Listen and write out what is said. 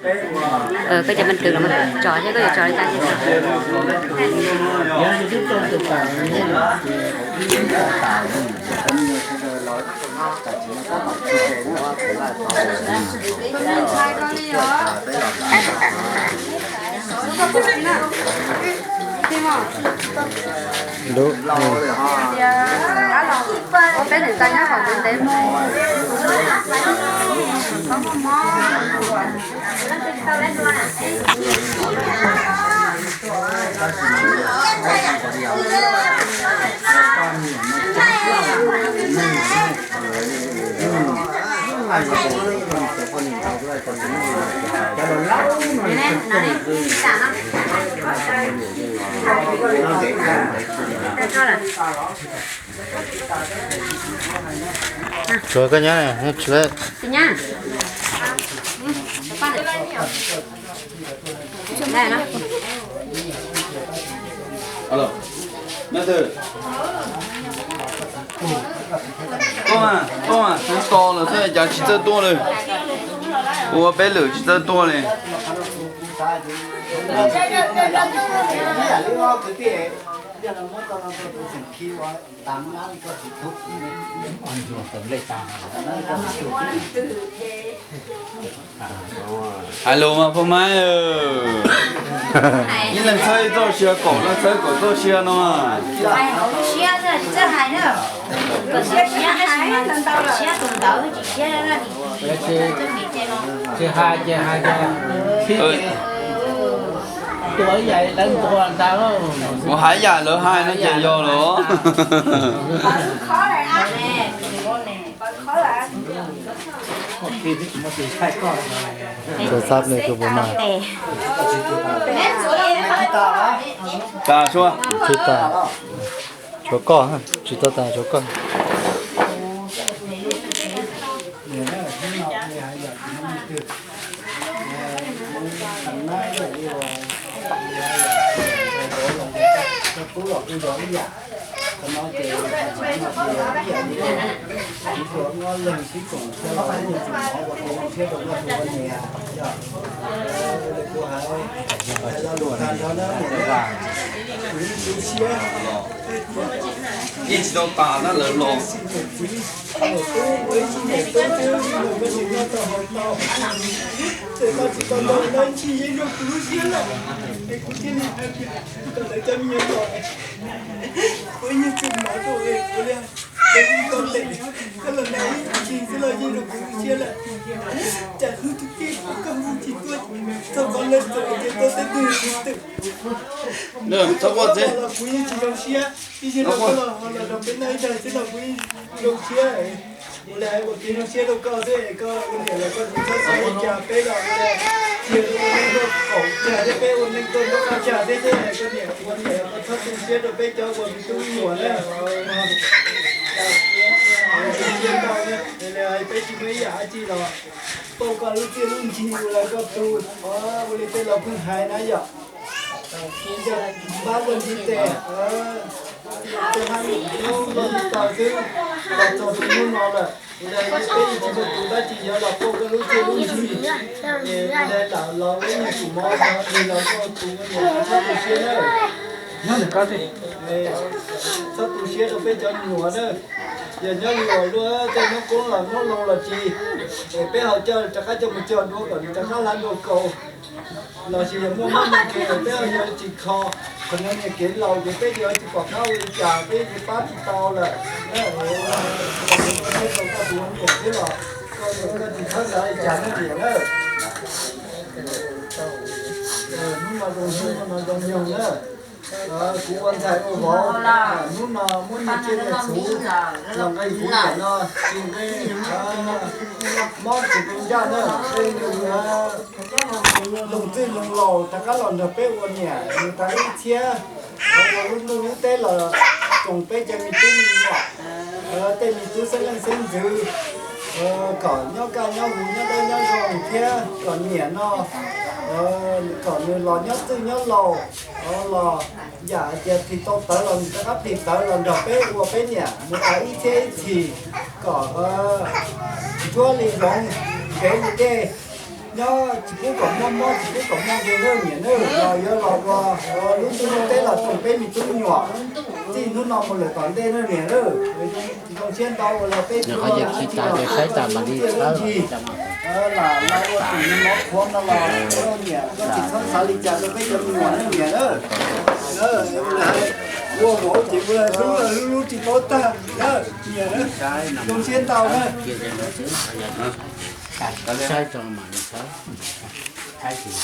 Koj cov maj twm los mas tso thiab, koj yuav tso li cas thiab tso. Peb niam tais nyob qhov ntev ntev. Tsuav koj nyob, nyob tsis lawm. Alo, me twm, koj, koj, koj tos lawm xwb cas tsis txawj tuaj li? Ua peb lwm tsis txawj tuaj li. Hais lus mas pog Maiv, ib leeg txhawb ib txoj sia, kaum leej txhawb kaum txoj sia no. Tsis hais ces hais tias, tua ib yam lawv ntuas ntag. Mus hais yam lawv hais no ces yog lawm. Tus xab ne tus puas mag. Tas sua. Tsis tas, tshuav koj, tsis tau tas tshuav koj. Yeej tsis tau tas na lawv los. Txhob quaj txiv. Ib zaug koj los ho los rau peb noj ib zaug xwb los kuv yeej zoo siab. Ua li hais ua kev zoo siab rau koj xwb es koj ua niam los koj tsis txhob xav li cas, peb los ua li tiag, ua neej nyob kaum tag thiab peb ua neej tuaj nyob qab tag thiab, koj niam ua niam los koj txhob tu siab rau peb cov uas me tub me nyuam na. Peb tsis muaj ib yam dab tsi los pauj koj lub txiaj lub ntsig ua li koj tus, ua li tej laus pheej hais na yom. Npab koj ntsib tes, tes haj lub loj li tas xwb, los txog tus hnub no lawm. Ua li peb yeej tsis muaj tus dab tsi yuav los pauj koj lub txiaj lub ntsig, es ua li lam los ua ib nyuag tsum mov nrog nws los koj tus ua niam txhob tu siab na. Txhob tu siab rau peb cov me nyuam na. Yog nyob li luag tej hnub koob los hnub loo los tsis, es peb ho coj rov qab coj mus cog dua kom nws rov qab hlab dua kaus. Los sis yog muaj mob muaj nkeeg peb ho yuav tsis kho, qhov no niag kev laus ces peb yuav tsis pom qab ua li cas, peb yuav pab tsis tau lawm. Koj tus ua niam xwb los koj tsis txhob xav li cas na niam na. Hnub no zoo, hnub no zoo nyoog na. Kuv ua ntxhais ua vauv, hnub no muab nyiaj txiag nyiaj txhuv los nqi kuv niam no, tsis nqi mob tsis nqi ncaj na, nqi nws loo txwj loo laus rov qab los nrog peb ua niam, nws tau ib txhiab, ua lub ntuj lub teb los tsoom peb cov me tub me nyuam, tej me tub xeeb leej xeeb ntxwv, kom nyob kaj nyob huv nyob dawb nyob zoo thiab kom niam no, kom nws los nyob txwj nyob laus, los yam hais tias phim tau tawv los nws rov qab phim tawv los nrog peb ua peb niam mus tas ib txhiab ib txhis, kom ntsuab li zoov, nkev li dej, Nyob tsis pub kom muaj mob tsis pub kom muaj nkeeg nawb niam nawb, los yuav los ua lub ntuj lub teb los txog peb me tub me nyuam. Txij hnub no mus lawm tom ntej nawb niam nawb. Zoo siab ntau uas los peb tug los tsis los saib tas mas li txhawb lam los ua tus me mob qhuav no los niam koj tsis txhob xav li cas rau peb cov me nyuam nawb niam nawb. Ua vauv ces ua hlub hlub tsis paub tag nawb niam nawb. Zoo siab ntau nawb. Saib rau mam li txhawb.